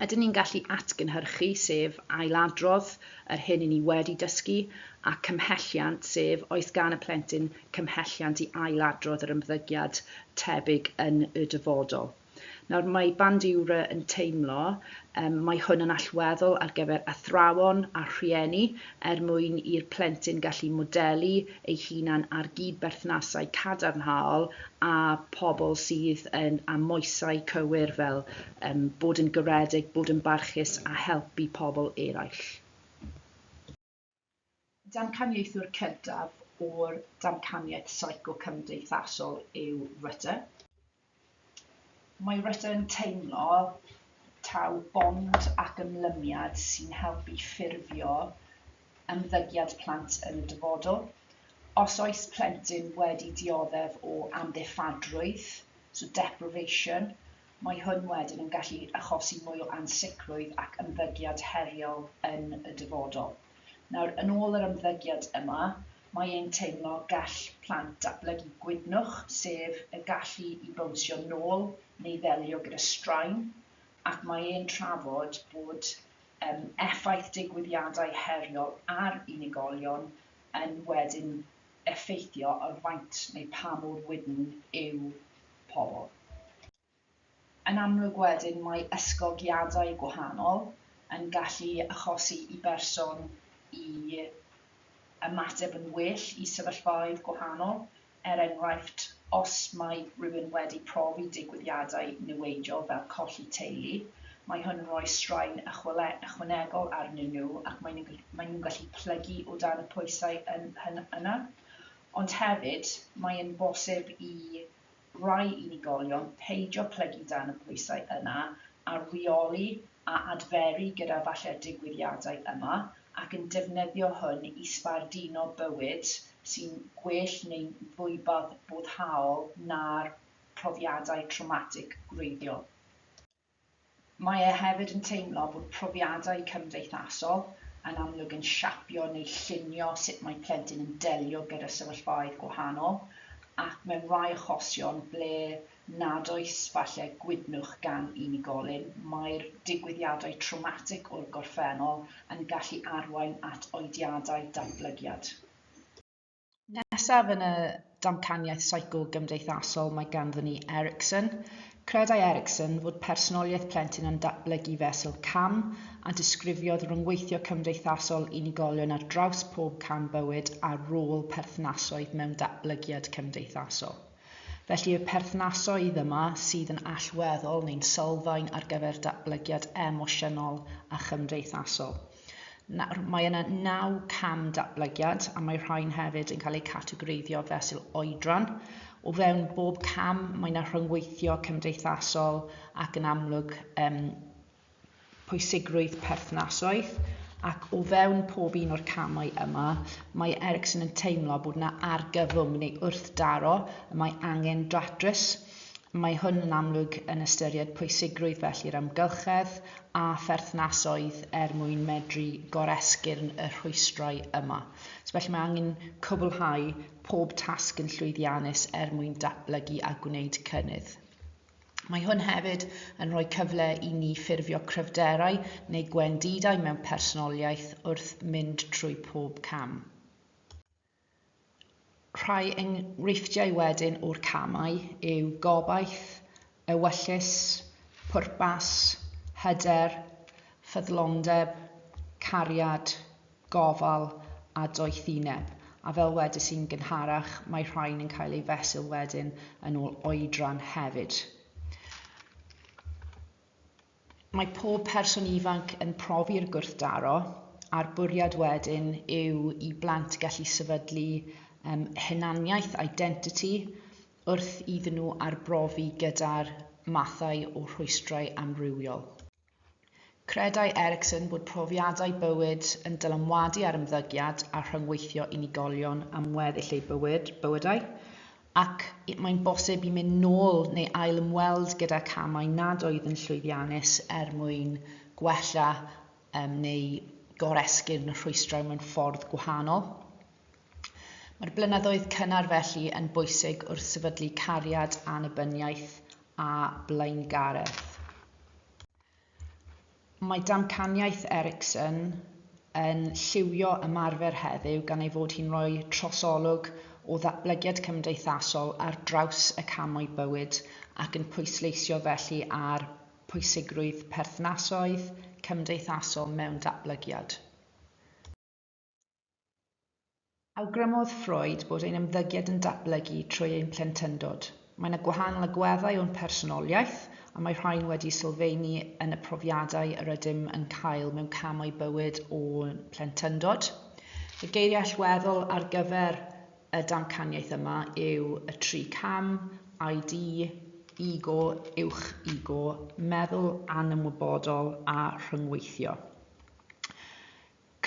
Ydyn ni'n gallu atgynhyrchu, sef ailadrodd yr hyn i ni wedi dysgu, a cymhelliant, sef oes gan y plentyn cymhelliant i ailadrodd yr ymddygiad tebyg yn y dyfodol. Nawr, mae Bandura yn teimlo mae hwn yn allweddol ar gyfer athrawon a rhieni er mwyn i'r plentyn gallu modelu ei hunan ar gyd-berthnasau cadarnhaol a pobl sydd yn â moesau cywir fel bod yn garedig, bod yn barchus a helpu pobl eraill. Damcaniaethwr cyntaf o'r damcaniaeth seico-cymdeithasol yw Rutter. Mae Rutter yn teimlo taw bond ac ymlymiad sy'n helpu ffurfio ymddygiad plant yn y dyfodol. Os oes plentyn wedi dioddef o amddifadrwydd, so deprivation, mae hwn wedyn yn gallu achosi mwy o ansicrwydd ac ymddygiad heriol yn y dyfodol. Nawr, yn ôl yr ymddygiad yma, mae e'n teimlo gall plant datblygu gwydnwch, sef y gallu i bownsio nôl neu ddelio gyda straen, ac mae e'n trafod bod effaith digwyddiadau heriol ar unigolion yn wedyn effeithio ar faint neu pa mor wydn yw pobl. Yn amlwg wedyn mae ysgogiadau gwahanol yn gallu achosi i berson i ymateb yn well i sefyllfaoedd gwahanol, er enghraifft os mae rhywun wedi profi digwyddiadau niweidiol fel colli teulu, mae hwn yn rhoi straen ychwanegol arnyn nhw ac maen nhw'n gallu plygu o dan y pwysau yna. Ond hefyd mae'n bosib i rai unigolion peidio plygu dan y pwysau yna a rheoli a adferu gyda falle'r digwyddiadau yma ac yn defnyddio hwn i sbarduno bywyd sy'n gwell neu'n fwy boddhaol na'r profiadau trawmatig gwreiddiol. Mae e hefyd yn teimlo bod profiadau cymdeithasol yn amlwg yn siapio neu llunio sut mae plentyn yn delio gyda sefyllfaoedd gwahanol, ac mewn rhai achosion ble nad oes falle gwydnwch gan unigolyn, mae'r digwyddiadau trawmatig o'r gorffennol yn gallu arwain at oediadau datblygiad. Nesaf yn y damcaniaeth seico-gymdeithasol mae ganddon ni Erikson. Credai Erikson fod personoliaeth plentyn yn datblygu fesul cam a disgrifiodd ryngweithio cymdeithasol unigolion ar draws pob cam bywyd a rôl perthnasoedd mewn datblygiad cymdeithasol. Felly y perthnasoedd yma sydd yn allweddol neu'n sylfaen ar gyfer datblygiad emosiynol a chymdeithasol. Nawr, mae yna naw cam datblygiad a mae rhain hefyd yn cael eu categoreiddio fesul oedran. O fewn bob cam mae yna rhyngweithio cymdeithasol ac yn amlwg um, pwysigrwydd perthnasoedd ac o fewn pob un o'r camau yma mae Erikson yn teimlo bod yna argyfwng neu wrthdaro y mae angen datrys. Mae hwn yn amlwg yn ystyried pwysigrwydd felly'r amgylchedd a pherthnasoedd er mwyn medru goresgyrn y rhwystrau yma. So felly mae angen cwblhau pob tasg yn llwyddiannus er mwyn datblygu a gwneud cynnydd. Mae hwn hefyd yn rhoi cyfle i ni ffurfio cryfderau neu gwendidau mewn personoliaeth wrth mynd trwy pob cam. Rhai enghreifftiau wedyn o'r camau yw gobaith, ewyllys, pwrpas, hyder, ffyddlondeb, cariad, gofal a doethineb. A fel wedes i'n gynharach, mae rhain yn cael eu fesul wedyn yn ôl oedran hefyd. Mae pob person ifanc yn profi'r gwrthdaro, a'r bwriad wedyn yw i blant gallu sefydlu um, hunaniaeth, identity, wrth iddyn nhw arbrofi gyda'r mathau o rhwystrau amrywiol. Credai Erikson bod profiadau bywyd yn dylanwadu ar ymddygiad a rhyngweithio unigolion am weddill eu bywyd, bywydau, ac mae'n bosib i mynd nôl neu ail-ymweld gyda camau nad oedd yn llwyddiannus er mwyn gwella um, neu goresgyn y rhwystrau mewn ffordd gwahanol. Mae'r blynyddoedd cynnar felly yn bwysig wrth sefydlu cariad, annibyniaeth a blaengaredd. Mae damcaniaeth Erikson yn lliwio ymarfer heddiw gan ei fod hi'n rhoi trosolwg o ddatblygiad cymdeithasol ar draws y camau bywyd ac yn pwysleisio felly ar pwysigrwydd perthnasoedd cymdeithasol mewn datblygiad. Awgrymodd Freud bod ein ymddygiad yn datblygu trwy ein plentyndod. Mae yna gwahanol agweddau o'n personoliaeth, a mae rhain wedi sylfaenu yn y profiadau yr ydym yn cael mewn camau bywyd o'n plentyndod. Y geiriau allweddol ar gyfer y damcaniaeth yma yw y tri cam, ID, ego, uwch ego, meddwl anymwybodol a rhyngweithio.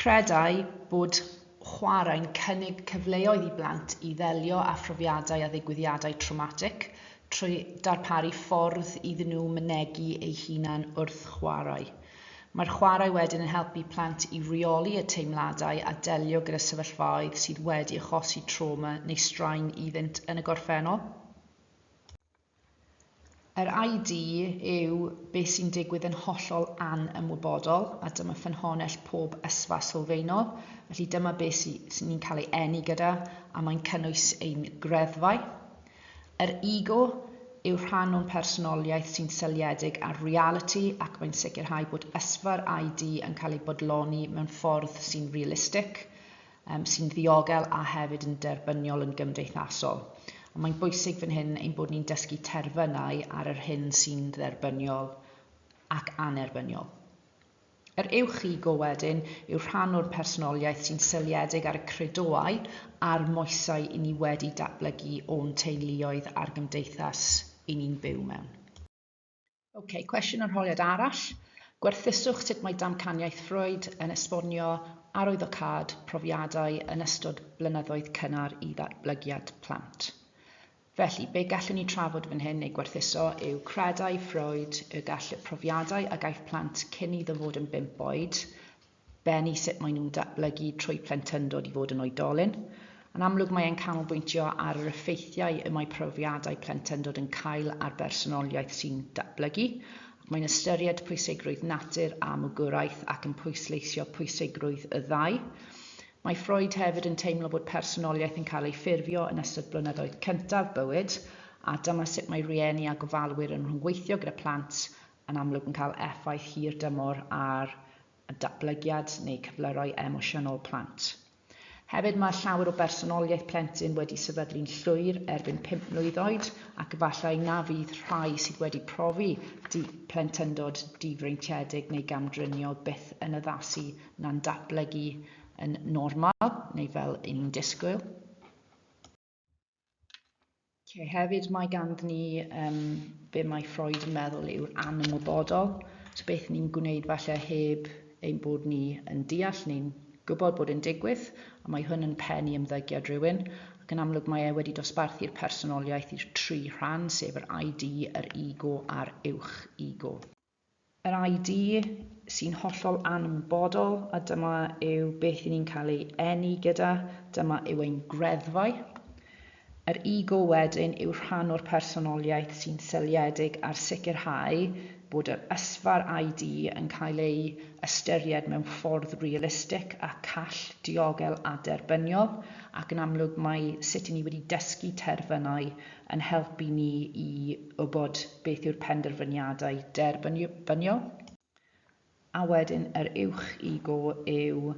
Credai bod chwarae'n cynnig cyfleoedd i blant i ddelio â phrofiadau a ddigwyddiadau trawmatig trwy darparu ffordd iddyn nhw mynegi eu hunain wrth chwarae. Mae'r chwarae wedyn yn helpu plant i reoli y teimladau a delio gyda sefyllfaoedd sydd wedi achosi trawma neu straen iddynt yn y gorffennol. Yr ID yw beth sy'n digwydd yn hollol anymwybodol, a dyma ffynhonnell pob ysfa sylfaenol. Felly dyma beth sy'n ni'n cael ei eni gyda, a mae'n cynnwys ein greddfau. Yr ego yw rhan o'n personoliaeth sy'n seiliedig ar realiti ac mae'n sicrhau bod ysfa'r ID yn cael ei bodloni mewn ffordd sy'n realistig, um, sy'n ddiogel a hefyd yn derbyniol yn gymdeithasol. A mae'n bwysig fan hyn ein bod ni'n dysgu terfynau ar yr hyn sy'n dderbyniol ac anerbyniol. Yr uwch ego wedyn yw rhan o'r personoliaeth sy'n seiliedig ar y credoau a'r moesau i ni wedi datblygu o'n teuluoedd a'r gymdeithas i ni'n byw mewn. Ok, cwestiwn arholiad arall. Gwerthuswch sut mae damcaniaeth Freud yn esbonio arwyddocâd profiadau yn ystod blynyddoedd cynnar i ddatblygiad plant. Felly, be gallwn ni trafod fan hyn neu gwerthuso yw credai Freud y gall y profiadau a gaiff plant cyn iddo fod yn bump oed bennu sut maen nhw'n datblygu trwy plentyndod i fod yn oedolyn. Yn amlwg mae e'n canolbwyntio ar yr effeithiau y mae profiadau plentyndod yn cael ar bersonoliaeth sy'n datblygu, ac mae'n ystyried pwysigrwydd natur a mwgwraeth ac yn pwysleisio pwysigrwydd y ddau. Mae Freud hefyd yn teimlo bod personoliaeth yn cael ei ffurfio yn ystod blynyddoedd cyntaf bywyd, a dyma sut mae rhieni a gofalwyr yn rhyngweithio gyda plant yn amlwg yn cael effaith hir dymor ar datblygiad neu cyflyrau emosiynol plant. Hefyd mae llawer o bersonoliaeth plentyn wedi sefydlu'n llwyr erbyn 5 mlwydd oed ac efallai na fydd rhai sydd wedi profi di plentyndod difreintiedig neu gamdriniol byth yn addasu na'n datblygu yn normal neu fel y'n ni'n disgwyl. Okay, hefyd mae ganddyn ni um, be mae Freud yn meddwl yw'r anymwybodol. So beth ni'n gwneud falle heb ein bod ni yn deall neu'n gwybod bod yn digwydd, a mae hwn yn pennu ymddygiad rhywun, ac yn amlwg mae e wedi dosbarthu'r personoliaeth i'r tri rhan, sef yr ID, yr ego a'r uwch ego. Yr ID sy'n hollol anymwybodol, a dyma yw beth i ni'n cael ei eni gyda, dyma yw ein greddfau. Yr ego wedyn yw rhan o'r personoliaeth sy'n seiliedig ar sicrhau bod yr ysfa'r ID yn cael ei ystyried mewn ffordd realistig a call, diogel a derbyniol, ac yn amlwg mae sut i ni wedi dysgu terfynau yn helpu ni i wybod beth yw'r penderfyniadau derbyniol. A wedyn yr uwch ego yw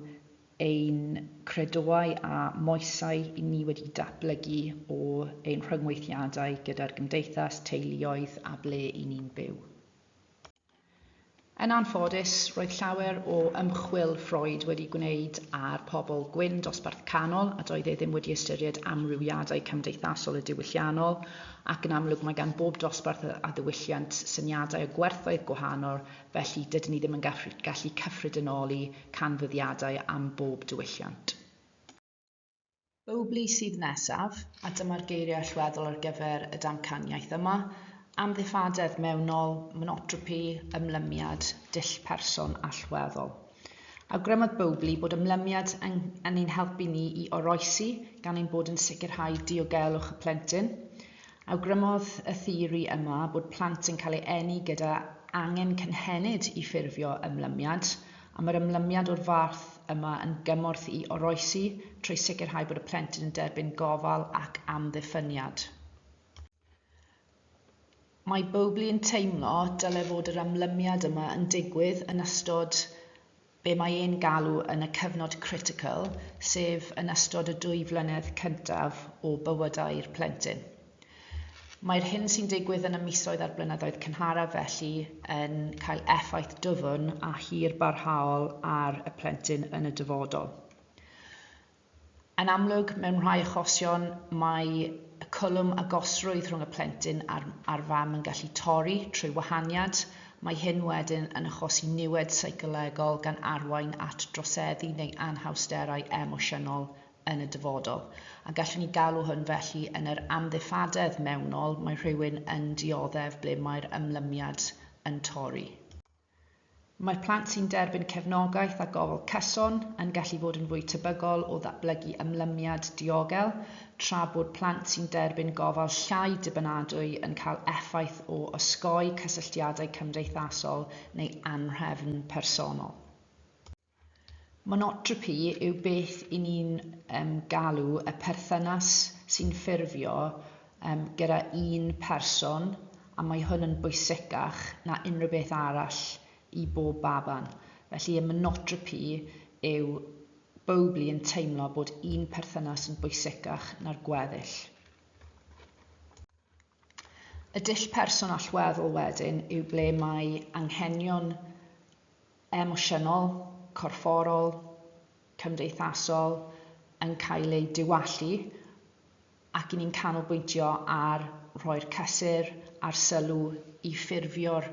ein credoau a moesau i ni wedi datblygu o ein rhyngweithiadau gyda'r gymdeithas, teuluoedd a ble i ni'n byw. Yn anffodus, roedd llawer o ymchwil Freud wedi gwneud ar pobl gwyn dosbarth canol a doedd e ddim wedi ystyried amrywiadau cymdeithasol a diwylliannol, ac yn amlwg mae gan bob dosbarth a ddiwylliant syniadau a gwerthoedd gwahanol, felly dydyn ni ddim yn gallu cyffredinoli canfyddiadau am bob diwylliant. Bowbly sydd nesaf, a dyma'r geiriau allweddol ar gyfer y damcaniaeth yma, amddiffadedd mewnol, monotropi, ymlymiad, dull person allweddol. Awgrymodd Bowbly bod ymlymiad yn, yn ein helpu ni i oroesi gan ein bod yn sicrhau diogelwch y plentyn. Awgrymodd y theori yma bod plant yn cael ei eni gyda angen cynhenid i ffurfio ymlymiad, a mae'r ymlymiad o'r fath yma yn gymorth i oroesi trwy sicrhau bod y plentyn yn derbyn gofal ac amddiffyniad. Mae Bowbly yn teimlo dyle fod yr ymlymiad yma yn digwydd yn ystod be mae e'n galw yn y cyfnod critical, sef yn ystod y dwy flynedd cyntaf o bywydau'r plentyn. Mae'r hyn sy'n digwydd yn y misoedd a'r blynyddoedd cynharaf felly yn cael effaith dwfn a hir barhaol ar y plentyn yn y dyfodol. Yn amlwg, mewn rhai achosion, mae y cwlwm agosrwydd rhwng y plentyn a'r, a'r fam yn gallu torri trwy wahaniad. Mae hyn wedyn yn achosi niwed seicolegol gan arwain at droseddu neu anhawsterau emosiynol yn y dyfodol. A gallwn ni galw hwn felly yn yr amddifadedd mewnol, mae rhywun yn dioddef ble mae'r ymlymiad yn torri. Mae'r plant sy'n derbyn cefnogaeth a gofal cyson yn gallu fod yn fwy tebygol o ddatblygu ymlymiad diogel, tra bod plant sy'n derbyn gofal llai dibynadwy yn cael effaith o osgoi cysylltiadau cymdeithasol neu anhrefn personol. Monotropi yw beth i ni'n um, galw y perthynas sy'n ffurfio um, gyda un person, a mae hwn yn bwysicach na unrhyw beth arall i bob baban. Felly y monotropi yw bobl yn teimlo bod un perthynas yn bwysicach na'r gweddill. Y dull person allweddol wedyn yw ble mae anghenion emosiynol, corfforol, cymdeithasol yn cael eu diwallu ac 'y ni'n canolbwyntio ar rhoi'r cysur a'r sylw i ffurfio'r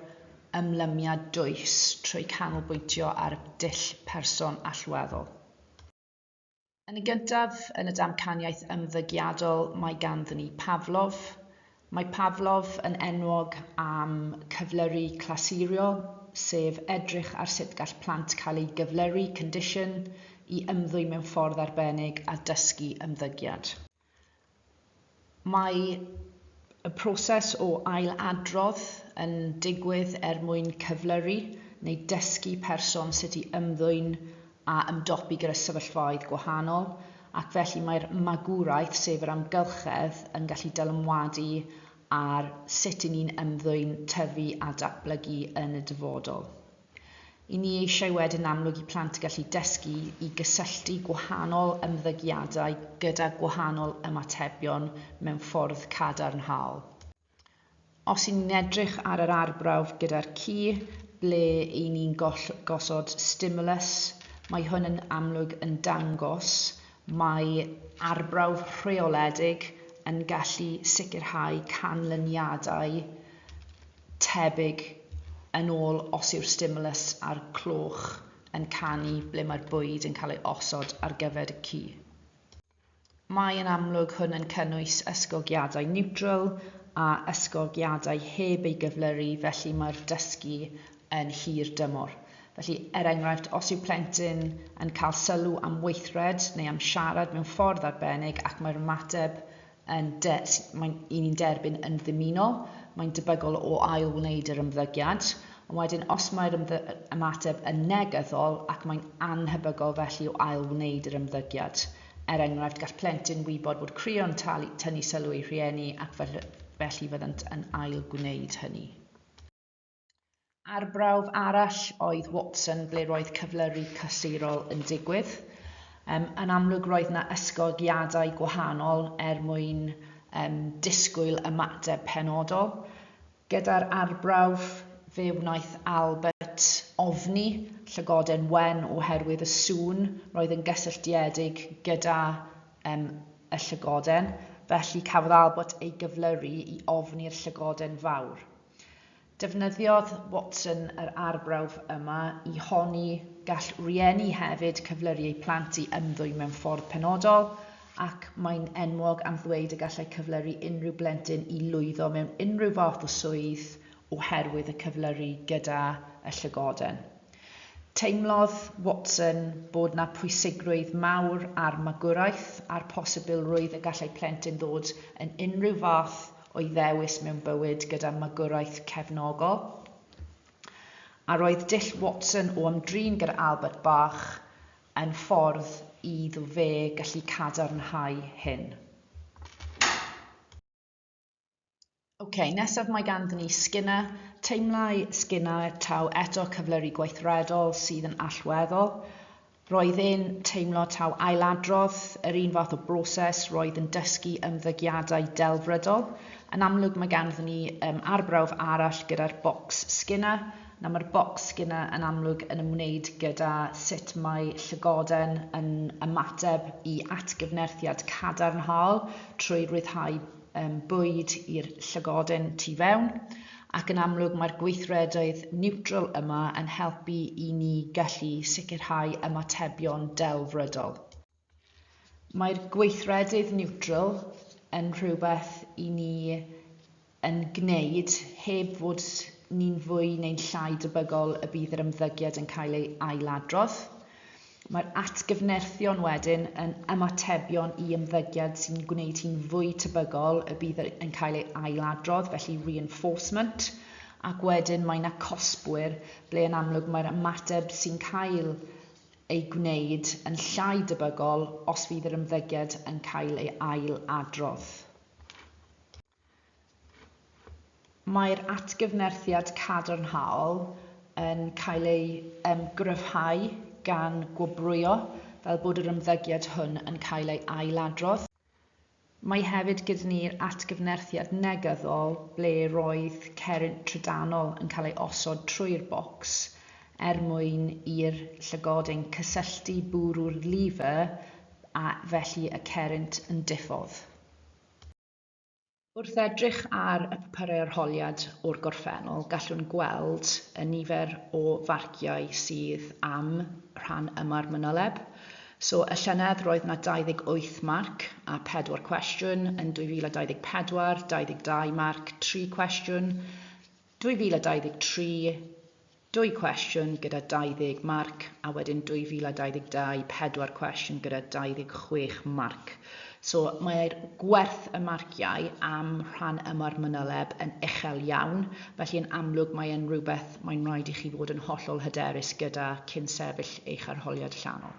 ymlymiad dwys trwy canolbwyntio ar y dull person allweddol. Yn y gyntaf, yn y damcaniaeth ymddygiadol, mae ganddyn ni Pavlov. Mae Pavlov yn enwog am cyflyru clasuriol, sef edrych ar sut gall plant cael eu gyflyru, condition, i ymddwyn mewn ffordd arbennig a dysgu ymddygiad. Mae y proses o ail-adrodd yn digwydd er mwyn cyflyru neu dysgu person sut i ymddwyn a ymdopi gyda sefyllfaoedd gwahanol, ac felly mae'r magwraeth, sef yr amgylchedd, yn gallu dylanwadu ar sut 'y ni'n ymddwyn, tyfu a datblygu yn y dyfodol. 'Y ni eisiau wedyn amlwg i plant gallu dysgu i gysylltu gwahanol ymddygiadau gyda gwahanol ymatebion mewn ffordd cadarnhaol. Os 'y ni'n edrych ar yr arbrawf gyda'r ci, ble 'y ni'n gosod stimulus, mae hwn yn amlwg yn dangos Mae arbrawf rheoledig yn gallu sicrhau canlyniadau tebyg yn ôl os yw'r stimulus a'r cloch yn canu ble mae'r bwyd yn cael ei osod ar gyfer y ci. Mae yn amlwg hwn yn cynnwys ysgogiadau niwtral a ysgogiadau heb ei gyflyru, felly mae'r dysgu yn hir dymor. Felly, er enghraifft, os yw plentyn yn cael sylw am weithred neu am siarad mewn ffordd arbennig ac mae'r ymateb yn de, mae'n, i ni'n derbyn yn ddymunol, mae'n debygol o ail-wneud yr ymddygiad. Ond wedyn, os mae'r ymateb yn negyddol ac mae'n annhebygol felly o ail-wneud yr ymddygiad. Er enghraifft, gall plentyn wybod bod crio'n talu, tynnu sylw ei rhieni ac felly, felly fyddant yn ail-gwneud hynny. Arbrawf arall oedd Watson ble roedd cyflyru cysurol yn digwydd. Um, yn amlwg roedd yna ysgogiadau gwahanol er mwyn um, disgwyl ymateb penodol. Gyda'r arbrawf fe wnaeth Albert ofni llygoden wen oherwydd y sŵn roedd yn gysylltiedig gyda um, y llygoden, felly cafodd Albert ei gyflyru i ofni'r llygoden fawr. Defnyddiodd Watson yr arbrawf yma i honni gall rieni hefyd cyflyru eu plant i ymddwyn mewn ffordd penodol, ac mae'n enwog am ddweud y gallai cyflyru unrhyw blentyn i lwyddo mewn unrhyw fath o swydd oherwydd y cyflyru gyda y llygoden. Teimlodd Watson bod 'na pwysigrwydd mawr ar magwraeth a'r posibilrwydd y gallai plentyn ddod yn unrhyw fath o'i ddewis mewn bywyd gyda magwraeth cefnogol. A roedd dull Watson o ymdrin gyda Albert bach yn ffordd iddo fe gallu cadarnhau hyn. Ok, nesaf mae ganddyn ni Skinner. Teimlai Skinner taw eto cyflyru gweithredol sydd yn allweddol. Roedd e'n teimlo taw ailadrodd yr un fath o broses roedd yn dysgu ymddygiadau delfrydol. Yn amlwg mae ganddon ni um, arbrawf arall gyda'r bocs Skinner. Nawr mae'r bocs Skinner yn amlwg yn ymwneud gyda sut mae llygoden yn ymateb i atgyfnerthiad cadarnhaol trwy ryddhau um, bwyd i'r llygoden tu fewn, ac yn amlwg mae'r gweithredoedd niwtral yma yn helpu i ni gallu sicrhau ymatebion delfrydol. Mae'r gweithredydd niwtral yn rhywbeth i ni yn gwneud heb fod ni'n fwy neu'n llai debygol y bydd yr ymddygiad yn cael ei ailadrodd. Mae'r atgyfnerthion wedyn yn ymatebion i ymddygiad sy'n gwneud hi'n fwy tebygol y bydd yn cael ei ailadrodd, felly reinforcement. Ac wedyn mae 'na cosbwyr, ble yn amlwg mae'r ymateb sy'n cael ei gwneud yn llai debygol os fydd yr ymddygiad yn cael ei ail-adrodd. Mae'r atgyfnerthiad cadarnhaol yn cael ei gryfhau gan gwobrwyo fel bod yr ymddygiad hwn yn cael ei ailadrodd. Mae hefyd gyda ni'r atgyfnerthiad negyddol ble roedd cerrynt trydanol yn cael ei osod trwy'r bocs er mwyn i'r llygodyn cysylltu bwrw'r lever a felly y cerrynt yn diffodd. Wrth edrych ar y papurau arholiad o'r gorffennol, gallwn gweld y nifer o farciau sydd am rhan yma'r manyleb. So, y llynedd roedd yna 28 marc a 4 cwestiwn, yn 2024, 22 marc, 3 cwestiwn, 2023, Dwy cwestiwn gyda 20 marc a wedyn 2022 pedwar cwestiwn gyda 26 marc. So mae'r gwerth y marciau am rhan yma'r manyleb yn uchel iawn, felly yn amlwg mae e'n rhywbeth mae'n rhaid i chi fod yn hollol hyderus gyda cyn sefyll eich arholiad allanol.